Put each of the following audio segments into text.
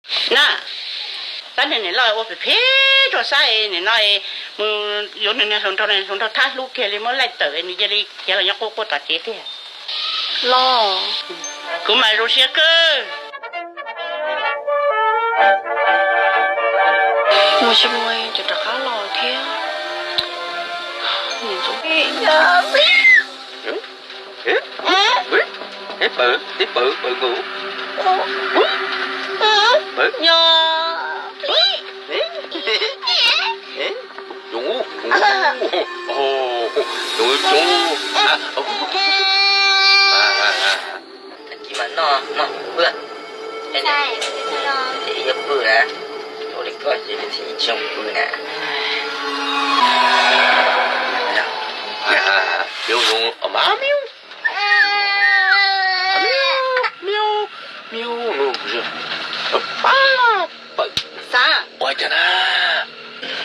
Na, Xab niag niam loj ua phem phem rau Xab es nim no es mus yuav nws niag hluas nraug, hluas nraug thab hlub kiag li muab laij tawm nws cia li khiav los nyob quaj quaj tom tsev tiag. Los, kuv mas zoo siab kawg. Mus tsis mus, cov rov qab los thiab. Niam ntxoov. Pawv, pawv, pawv nkaus. Pawv. Nyo. Coob, coob, coob. Tag kis mas noj noj pw. Ces ib yam pw na, ua li koj ces tsis zoo pw na. Miu zoo mas miu. Miu, miu, miu. Pab, pab. Xav. Ua cas na?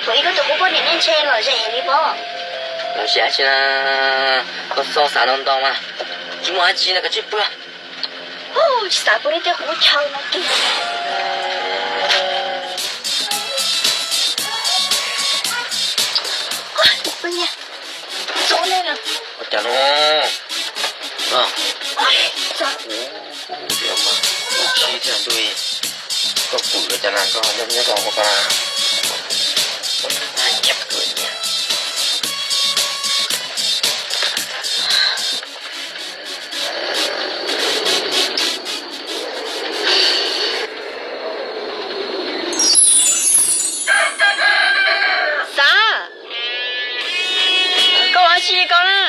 Ua ib koj tus qub poj niam nej ntshe lom zem heev li pob. Lom zem tsi na, koj txhob xav ntau ntau mas. Tsis muaj dab tsi na, koj tsis pw. Tsis xav pw li tej qub chaw no kiag. Ua cas no? Ua cas mas, ua tsis thiaj ntuj, koj pw ua cas na, koj nyob nyob koj ua koj na. Xav, koj ua dab tsi koj na?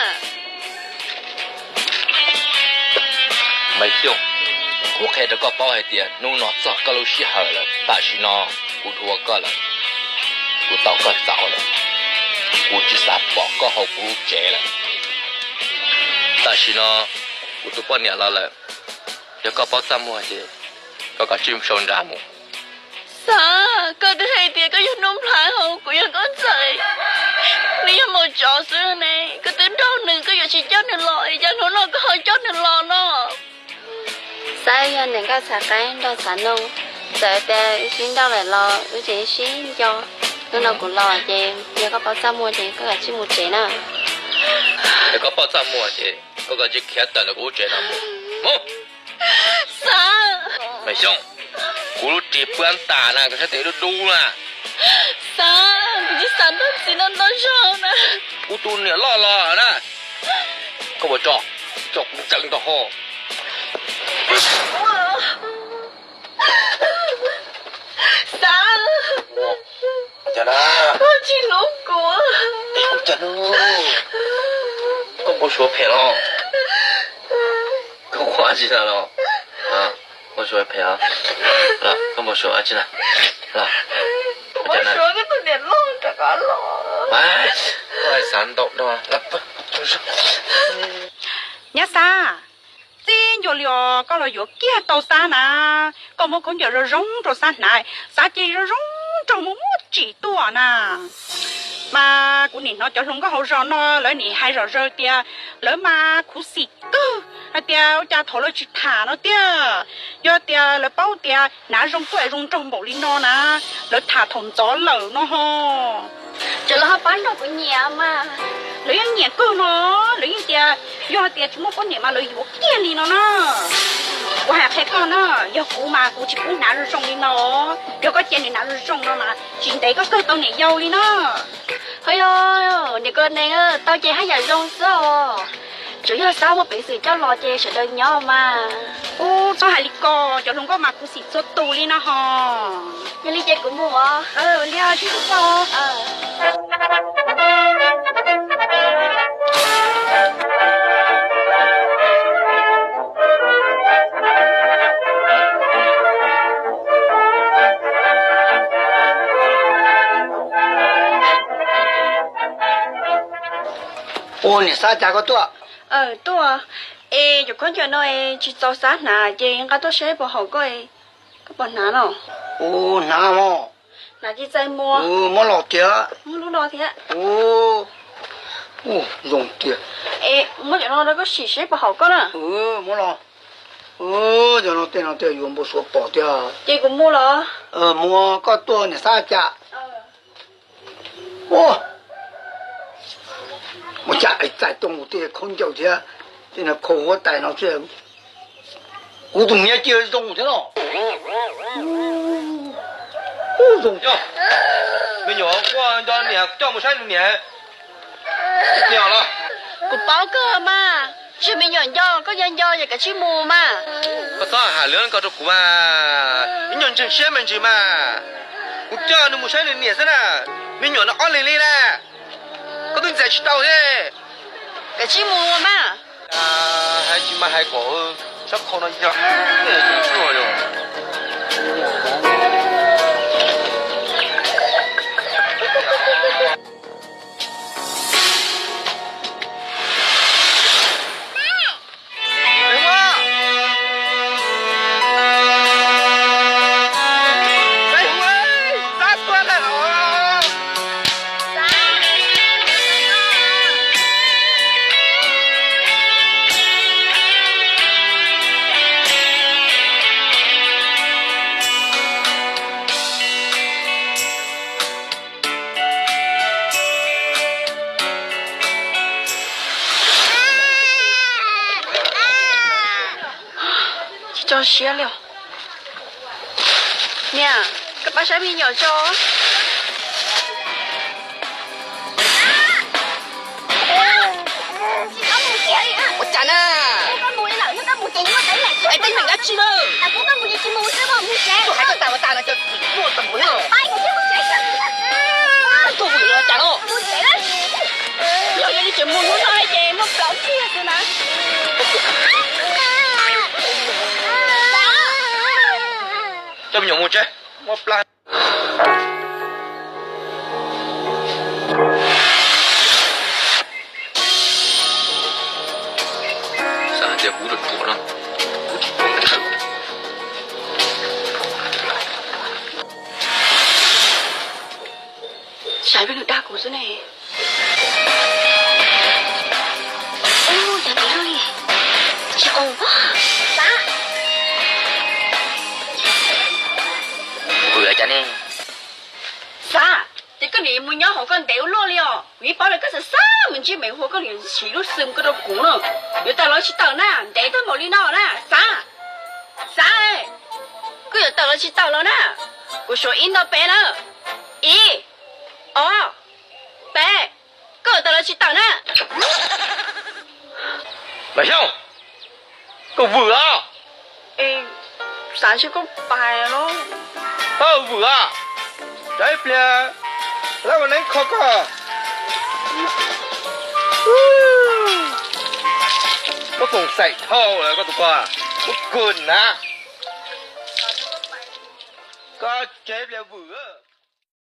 Maiv Xyooj, kuv qhia rau koj paub hais tias hnub no txog koj lub sij hawm lawm. Tam sim no kuv dhuav koj lawm, kuv tau koj txaus lawm, kuv tsis xav pom koj hauv kuv lub tsev lawm. Tam sim no kuv tus poj niam los lawm, yog koj paub txaj muag ces koj kav tsij sau nra mus. Xav, koj twb hais tias koj yog Nuj Nplhaib hos kuv yog Nkauj Ntxawm, nws yog maum tsov xwb ne, koj twb nrauj nws koj yuav tsis coj nws los es cas hnub no koj ho coj nws los no? Xav, yog niam nkauj Xav Qaib nrog Xav Nuj, txawm tias wb sib nrauj lawm los wb tseem sib nco. Hnub no kuv los ces yog koj paub txaj muag ces koj kav tsij mus tsev na. Yog koj paub txaj muag ces koj kav tsij khiav tawm ntawm kuv lub tsev no mus. Mus. Xav. Maiv Xyooj, kuv lub ris pab tas na, koj saib tes dub dub na. Xav, kuv tsis xav nrog txiv no ntau zog na. Kuv tus niam loj los na. Koj puas tso, tso kuv ntsaws ntag ho. Xav, koj tsis hlub kuv. Koj puas suav phem los? Koj ua dab tsi na los? Koj suav phem los? Koj puas suav dab tsi na? Kuv suav koj tus niam loj rov qab los. Koj hais xav ntau no. Nyab Xab, txij ncuav li os koj los yuav kiag tau Xab na. Koj muab khaub ncaws zoo zoo rau Xab hnav, Xab cia li zoo zoo nraug mus muab tsim tuaj na. Mas kuv nim hnov cov hluas nkauj hauv zos no lawv nim hais zom zaws tias lawv mas khuv xim kawg, hais tias ua cas thaum lawv tsis tham no tiag. Yog tias lawv paub tias hnav zoo tuaj zoo nraug npaum li no na, lawv tham thaum ntxov lawm no ho. Ces lawv ho pab nrog kuv nyiam mas. Lawv yeej nyiam kawg no, lawv yeej tias yog tias tsis muaj poj niam mas lawv yuav kiag li no na. Kuv hais qhia koj na, yog kuv mas kuv tsis pub hnav zoo zoo li no. Yog koj cia nws hnav zoo zoo no mas tsis ntev koj kawg tau niam yau li na. Ho yog niam koj neeg tau ces haj yam zoo xwb os. Tsuas yog Xab muaj peev xwm coj los ces sawv daws nyob mas. Ub, txhob hais li ko, cov hluas nkauj mas khuv xim txhua tus li no ho. Yog li ces kuv mus os. Li tsis txhob. Ua niam Xab, cas koj tuaj? Tuaj. Es cov khaub ncaws no es tsis txaus Xab hnav ces nqa tuaj seb puas haum koj, koj puas hnav no? Ua hnav mog. Hnav tsis txais muag. Muab los kiag. Muab lub no thiab. Ua, zoo tiag. Es muab cov no rau koj sim seb puas haum koj na. Muab los. Cov no tej no tej yuav npau suav pom tiag. Ces kuv mus los? Mus, koj tuaj niam xav cas. Ua, ua cas txais tau tej khaub ncaws thiab tej khaub huab tais no thiab. Kuv tus niam cia zoo thiab no. Zoo coj me nyuam quaj nco niam coj mus saib nws niam. Kuv paub kawg mas, tseg me nyuam nco koj nco nco ces kav tsij mus mas. Koj txhob hais lus ko rau kuv mas, ib nyuag ntseeg siab me ntsis mas. Kuv coj nws mus saib nws niam xwb na, me nyuam no ob leeg li na, koj twb ntxias tsis tau thiab. Kav tsij mus mas. Hais tsis mas hais kom sab qhau no yog. Tsis tso siab li os. Niam, koj pab saib me nyuam tso. Ua cas na? Koj mus li lawm, koj mus ces muaj teeb meem dab tsi na? Kuv hais koj tas tas no, muaj teeb meem na. Koj vwm los cas no? Yog li ces mus hnub no ces muaj plaub tiag xwb na. Coj me nyuam mus tsev, muaj plab. Xav hais tias kuv ruam ruam no, kuv tsis paub hais. Saib peb nws dag kuv xwb ne. Ub, cas ntev li. Tsis qus. Xav, vwm cas ne? Xav, ces koj nim mus nyob hauv koj ntev ua luaj li os. Kuv yeej paub tias koj xav xav mus ntsib Maiv Hua, koj nim siv lub xwm koj rau kuv no. Yuav tawm los tsis tawm na, ntev tag npaum li no na, Xav. Xav, koj yuav tawm los tsis tawm los na? Kuv suav ib ntau peb na. Ib, ob, peb, koj yuav tawm los tsis tawm na? Mas Xyooj, koj vwm os. Xav, koj pais los. Koj vwm os. Tsam ib pliag lawv ua neeb kho koj. Muab koom xaim dhau lawm koj tus ko, kuv kawg na. Koj tsam ib pliag vwm.